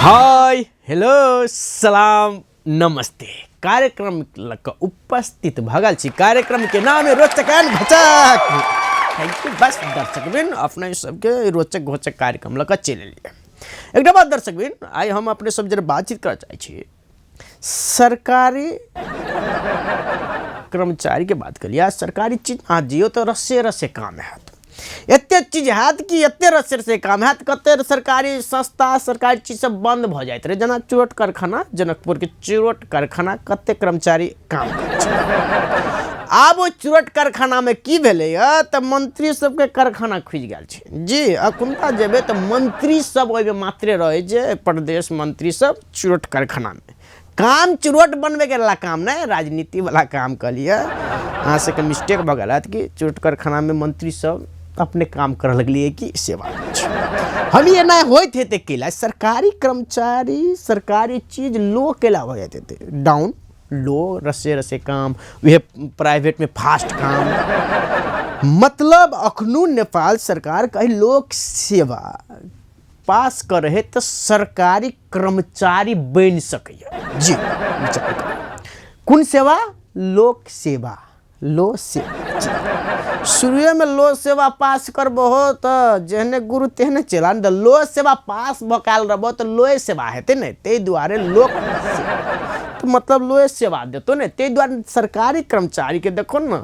Hi hello सलाम नमस्ते। कार्यक्रम लऽ कऽ उपस्थित भऽ गेल छी। कार्यक्रम के नाम है रोचक एंड घोचक। Thank you. बस दर्शकबिन अपने सबके रोचक घोचक कार्यक्रम लऽ कऽ चलि एलियै। एकटा बात दर्शकबिन, आइ हम अपने सब जरा बातचीत करऽ चाहै छी सरकारी कर्मचारीके बात कलियै। सरकारी चीज अहाँ जियौ तऽ रसे रसे काम हैत, एते चीज हैत कि एते रसे रसे काम हैत। कते सरकारी संस्था सरकारी चीज सब बंद भऽ जाइत रहै, जेना चुरट कारखाना, जनकपुरके चुरट कारखाना, कते कर्मचारी काम करै छै। आब ओहि चुरट कारखानामे की भेलैए तऽ मंत्री सबके कारखाना खुजि गेल छै जी। अखुनका जेबै तऽ मंत्री सब ओहिमे मात्रे रहै छै, प्रदेश मंत्री सब चुरट कारखानामे काम, चुरोट बनबैके वाला काम नहि, राजनीति वाला काम कहलियै। अहाँ सबके मिस्टेक भऽ गेल हैत कि चुरोट कारखानामे मंत्री सब अपने काम करऽ लगलियै कि से बात छै। हम ई एना होइत हेतै कैला सरकारी कर्मचारी सरकारी चीज लो कैला भऽ जाइत हेतै डाउन लो, रसे रसे काम, वएह प्राइवेटमे फास्ट काम। मतलब अखनो नेपाल सरकार कही लोक सेवा पास करै है तऽ सरकारी कर्मचारी बनि सकैए जी। विचार करू, कोन सेवा? लोक सेवा, लो सेवा जी। शुरुएमे लो सेवा पास करबहो तऽ जेहने गुरु तेहने चेला ने, तऽ लो सेवा पास भऽ कऽ आयल रहबो तऽ लोए सेवा हेतै ने, ताहि दुआरे लोक सेवा तऽ मतलब लोए सेवा देतौ ने। ताहि दुआरे सरकारी कर्मचारीके देखो ने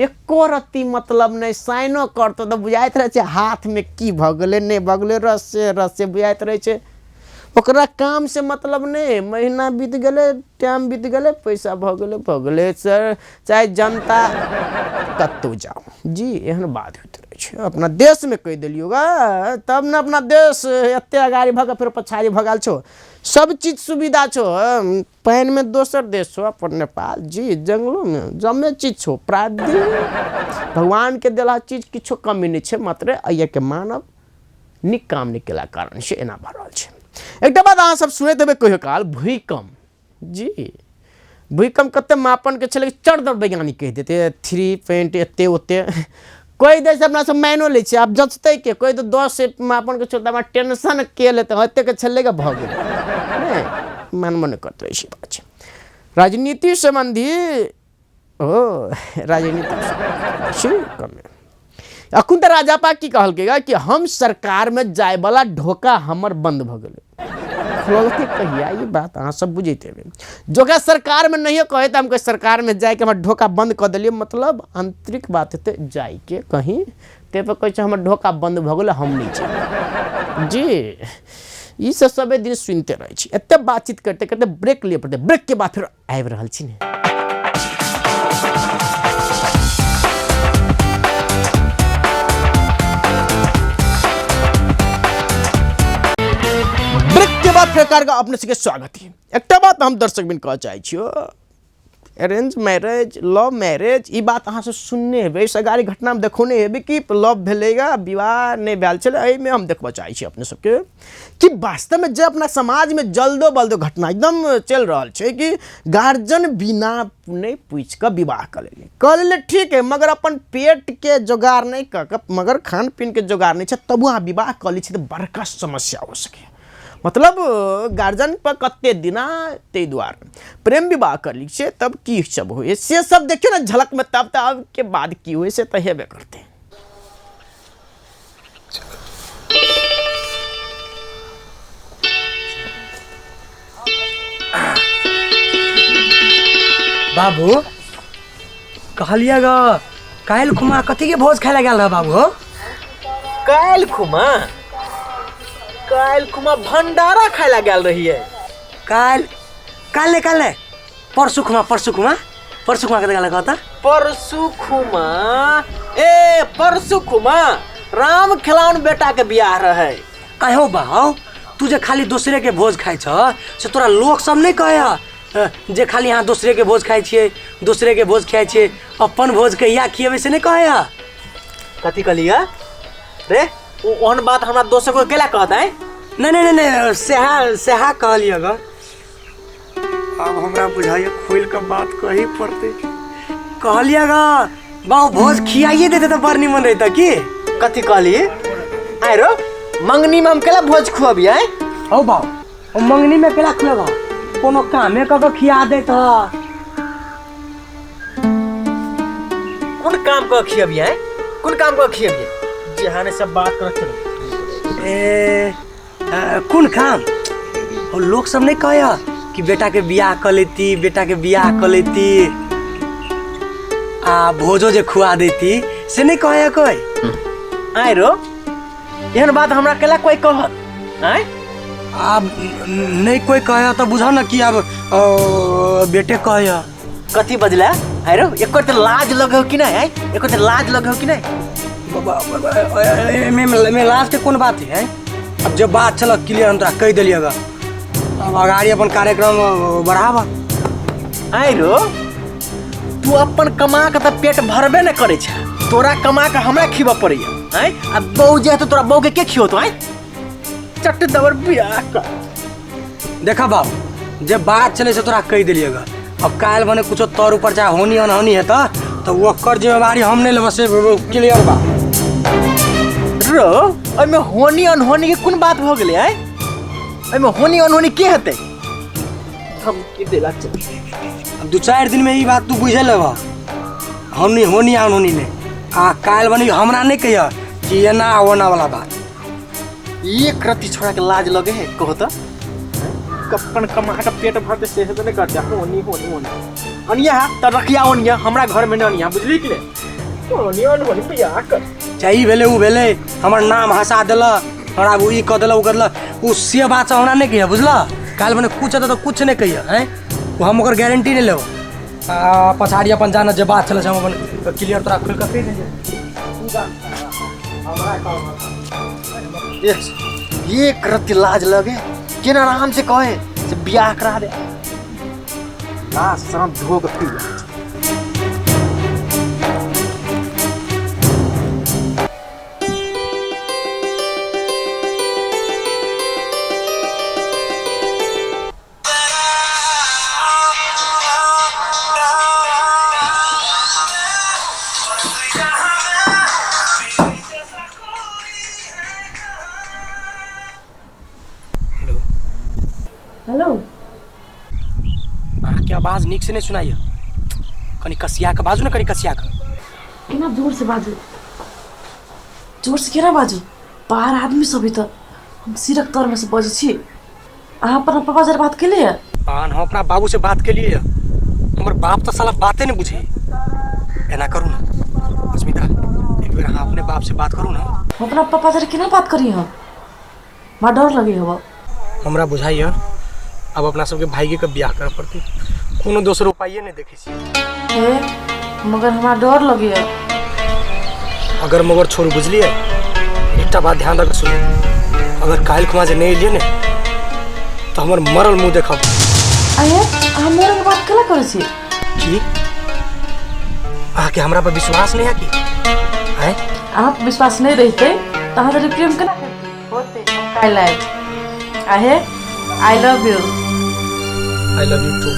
एको रत्ती मतलब नहि, साइनो करतौ तऽ बुझाइत रहै छै हाथमे की भऽ गेलै नहि भऽ गेलै, रसे रसे बुझाइत रहै छै। ओकरा कामसँ मतलब नहि, महीना बीत गेलै, टाइम बीत गेलै, पैसा भऽ गेलै, भऽ गेलै सर, चाहे जनता कतहु जाउ जी। एहन बात होइत रहै छै अपना देशमे। कहि देलियौ गे तब ने अपना देश एते अगाड़ी भऽ कऽ फेर पछाड़ी भऽ गेल छौ। सब चीज सुविधा छौ, पानिमे दोसर देश छौ अपन नेपाल जी, जंगलोमे जमे चीज छौ, प्रायद्वीप भगवानके देलहा चीज किछो कमी नहि छै, मात्र एहिके मानव नीक काम नहि केला कारण से एना भऽ रहल छै। एकटा बात अहाँ सब सुनैत हेबै कहियो काल, भूकम्प जी। भूकम्प कते मापनके छलै चढ़ दर वैज्ञानिक कहि देतै 3 पॉइंट एते ओते कहि दै छै, अपना सब मानिओ लै छियै। आब जँचतै के? कहि दे 10 मापनके छलै तऽ हमरा टेंशन के लेतै, एतेक छलै के भऽ गेलै, नहि मानबो नहि करतै। ई बात छै राजनीति सम्बन्धी। ओ राजनीति छै कमे। अखन तऽ राजापा की कहलकै कि हम सरकारमे जायवला ढोका हमर बन्द भऽ गेलै। खोललकै कहिया? ई बात अहाँ सब बुझैत हेबै। जोका सरकारमे नहियो कहै तऽ हम कहै सरकारमे जाइके हमर ढोका बन्द कऽ देलियै, मतलब आन्तरिक बात हेतै जाइके कहीं, ताहि पर कहै छै हमर ढोका बन्द भऽ गेलै, हम नहि जेबै जी। ई सब सबे दिन सुनिते रहै छी। एते बातचीत करते करते ब्रेक लिअ पड़तै, ब्रेकके बाद फेर आबि रहल छी ने। ब्रेक के बाद फेर कार्यक्रम अपने सबके स्वागत है। एकटा बात हम दर्शक बिन कहऽ चाहै छियौ, अरेंज मैरेज लव मैरेज ई बात अहाँ सब सुनने हेबै, एहिसँ अगाड़ी घटनामे देखौने हेबै कि लव भेलैगा विवाह नहि भेल छलै। एहिमे हम देखबऽ चाहै छी अपने सबके कि वास्तवमे जे अपना समाजमे जल्दो बल्दो घटना एकदम चलि रहल छै कि गार्जियन बिना नहि पूछि कऽ विवाह कऽ लेली, कऽ लेली ठीक है, मगर अपन पेटके जोगाड़ नहि कऽ कऽ, मगर खान पीनके जोगाड़ नहि छै तबो अहाँ विवाह कऽ लै छी तऽ बड़का समस्या हो सकैए। मतलब गार्जियन पर कते दिना ताहि दुआरे प्रेम विवाह कर ली छै तब की सब होइ से सब देखियौ ने झलकमे, तब तऽ आब के बाद की होइ से तऽ हेबे करतै। बाबू कहलिए ग काल्हि खुमा कथी के भोज खाय लए गेल रह बाबू हो? काल्हि खुमा, काल्हि खुमा भंडारा खाय लए गेल रहियै। काल्हि काल्हि नहि, काल्हि नहि, परसू खुमा, परसू खुमा, परसू खुमा कतऽ गेल कहता? परसू खुमा, ए परसू खुमा राम खिलाउन बेटा के बियाह रहे। आहो बाऊ, तू जे खाली दोसरे के भोज खाइ छ से तोरा लोक सब नहीं कहे ह जे खाली अहाँ दोसरे के भोज खाइ छियै, दोसरे के भोज खाइ छियै, अपन भोज कहिया खिएबै से नहीं कहे ह? कथी कहलियै रे? ओ ओहन बात हमरा दोसर को केला कहत है? नहीं नहीं नहीं नहीं, सेहा सेहा कहलियै ग। आब हमरा बुझाइए खोलि कऽ बात कही पड़तै। कहलियै ग बाबू भोज खियाइए देते तऽ बड़ निमन रहितै की? कथी कहली आइ रो? मंगनी में हम केला भोज खुअबियै? हौ बाबू, ओ मंगनी में केला खुएबा कोनो कामे कऽ के खिया देत ह। कोन काम कऽ खियबियै? कोन काम कऽ खियबियै? जेहाने सब बात करत चलू। ए कोन काम? ओ लोक सब नहीं कहया कि बेटा के बियाह कऽ लेती, बेटा के बियाह कऽ लेती आ भोजो जे खुआ देती, से नहीं कहया कोई? आय रो, एहन बात हमरा केला कोई कहत? आय आब नहीं कोई कहया तो बुझा ना कि आब बेटे कहया। कथी बजला? आय रो, एकर त लाज लगौ कि नहीं? आय एकर त लाज लगौ कि नहीं? एमे लाज के कोन बात है? अब जब बात चल क्लियर हम तोरा कहि देलियै ग, अब अगाड़ी अपन कार्यक्रम बढ़ाब। आय रो, तू अपन कमा के त पेट भरबे न करै छ, तोरा कमा के हमरा खिबऽ पड़ैया। आय आ बहू जे हेतौ तोरा बहू के के खियौतौ? आय चट दबर बियाह कर। देखा बाबू, जे बात चले से तोरा कहि देलियै ग, अब काल्हि बने कुछो तोर ऊपर चाहे होनी अनहोनी हेतऽ तऽ ओकर जिम्मेवारी हम नहीं लेबै, से क्लियर बा। रो, ओहिमे होनी अनहोनी के कोन बात भऽ गेलै? आय ओहिमे होनी अनहोनी के हेतै? हम की देला चल। अब 2-4 दिन में ई बात तू बुझे लेबह, होनी होनी अनहोनी नहीं। आ काल्हि बनी हमरा नहीं कहिया कि एना ओना वाला बात। एक रत्ती छोड़ा के लाज लगे है कहो तो? कप्पन कमा के पेट भरते से हेबे नहीं करते। होनी होनी होनी अनिया है त रखिया ओनिया, हमरा घर में न अनिया, बुझली कि नहीं? होनी अनहोनी बियाह कर। चाहे ई भेलै ऊ भेलै, हमर नाम हंसा देलक, हमरा ऊ ई कऽ देलक ऊ कऽ देलक, ऊ से बात हमरा नहीं कहिया, बुझलऽ? काल्हि मने कुछ हेतै तऽ कुछ नहीं कहिया, हैं? ऊ हम ओकर गारंटी नहीं लेब। आ पछाड़ी अपन जाना जे बात छलै से हम अपन क्लियर तोरा खोलि कऽ कहि देलियै। एक रत्ती लाज लगे केना आराम से कहे से बियाह करा दे, लाज शरम धो के पी। हेलो, अहाँके आवाज नीक से नहीं सुनाइए, कनी कसिया के बाजू ना, कनी कसिया के। केना जोर से बाजू? जोर से केना बाजू? बाहर आदमी सब है त हम सिरक तर में से बजै छी। अहाँ अपन पापा से बात केलियै? पान हम अपना बाबू से बात केलियै, हमर बाप तो साला बाते नहीं बुझे। एना करू ना अस्मिता, एक बेर अहाँ अपने बाप से बात करू ना। हम अपना पापा से केना बात करी? हम हमरा डर लगे हब। हमरा बुझाइए अब अपना सबके भाई के बियाह करे पड़तै, कोनो दोसर उपाये नहीं देखै छी। हे मगर हमरा डर लगे। अगर मगर छोड़ू, बुझलियै? एकटा बात ध्यान रख सुनू, अगर काल्हि खुमा जे नहीं एलियै ने तो हमर मरल मुँह देखब। अरे अहाँ मरल के बात केला करै छी? की अहाँके हमरा पर विश्वास नहीं है की? आँय? अहाँ पर विश्वास नहीं रहितै तऽ अहाँ जरे प्रेम केना करतै? होतै, हम काल्हि आयब। आहे I love you. I love you too.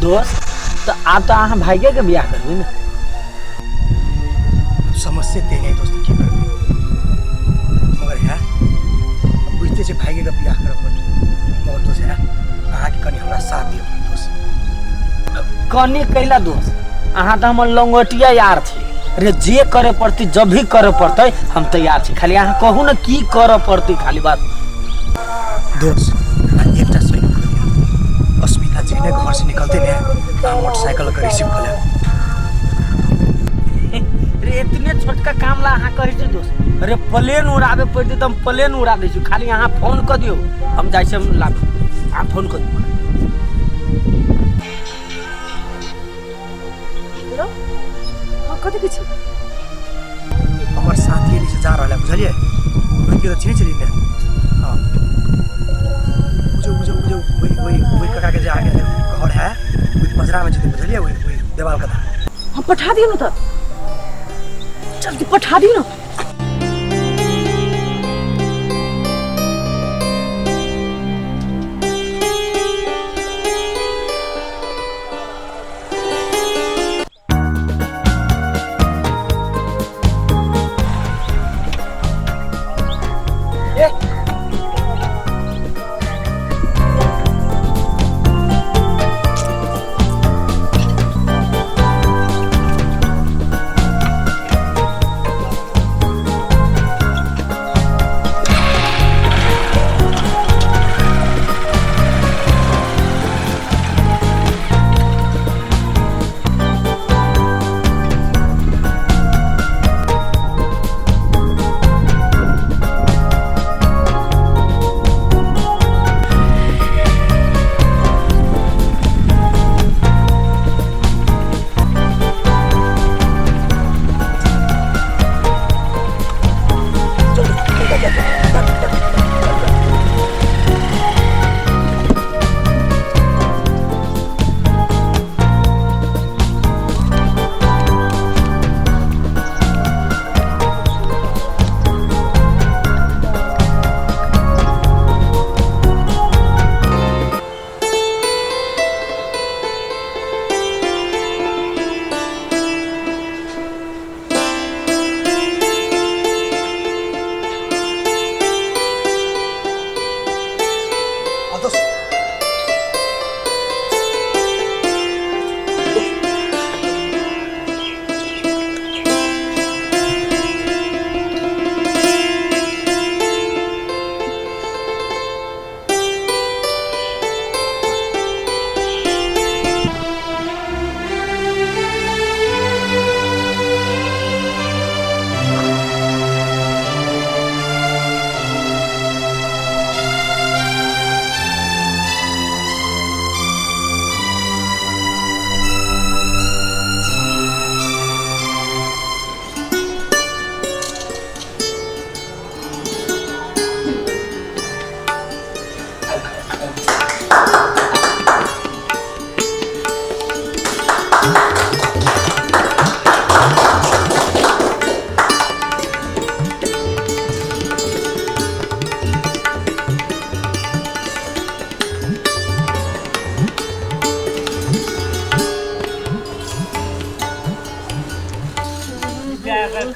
दोस्त, तो आब तो अहाँ भाइये के बियाह करबी ने? समस्या ते नहीं दोस्त, की करबी, मगर यार बुझते छै भाइये के बियाह करऽ पड़तै। मगर दोस्त यार अहाँके कनि हमरा साथ दिअ दोस्त। कनि कैला दोस्त, अहाँ तऽ हमर लंगोटिया यार छी रे, जे करे पड़तै जब भी करे पड़तै हम तैयार छी, खाली अहाँ कहू ने की करऽ पड़तै, खाली बात। दोस्त एकटा सहयोग कर दिअ, अस्मिता जखने घर से निकलते ने अहाँ मोटरसाइकिल के रिसीव कऽ लेब। रे इतने छोटका काम ला अहाँ कहै छी दोस्त? अरे प्लेन उड़ाबे पड़तै तऽ हम प्लेन उड़ा दै छी, खाली अहाँ फोन कऽ दियौ, हम जाइ छी लाबे, अहाँ फोन कऽ दियौ। हेलो, हाँ कथी के छी? हमर साथी एनी से जा रहल है, बुझलियै? रोहित के तऽ चिन्है छलियै ने? हाँ, बुझो बुझो बुझो, वही वही वही काका के जे आगे घर है ओहि पजरा में जेतै, बुझलियै? वही वही देवाल कथा। हम पठा दियौ ने तऽ जल्दी पठा दियौ ने।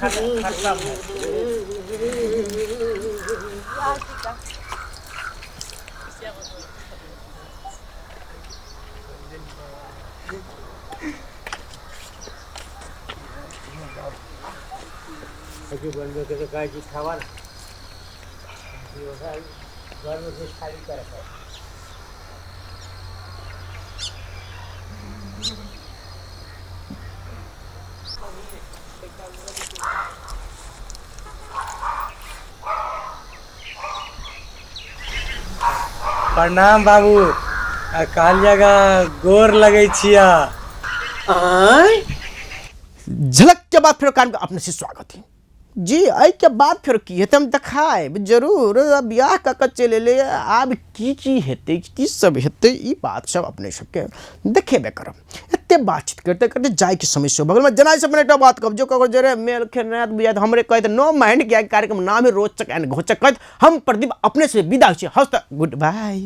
खत्म है। प्रणाम बाबू, आ कहल जगह गोर लगै छिया। आँय? झलक के बाद फिर कान अपने से स्वागत है जी। एहि के बाद फेर की हेतै हम देखायब जरूर। अब बियाह कऽ के चलि एलै, आब की की हेतै, की सब हेतै, ई बात सब अपने सबके देखेबे करब। एते बातचीत करते करते जाइके समय सेहो भऽ गेल। जेना एहिसँ एकटा बात कहब, जो ककरो जरे मेल खेनाइ बुझाइत हमरे कहैत नो माइंड, कियाकि कार्यक्रम नाम है रोचक एंड घोचक कहैत हम प्रदीप अपने से विदा होइ छी। हस्त गुड बाय।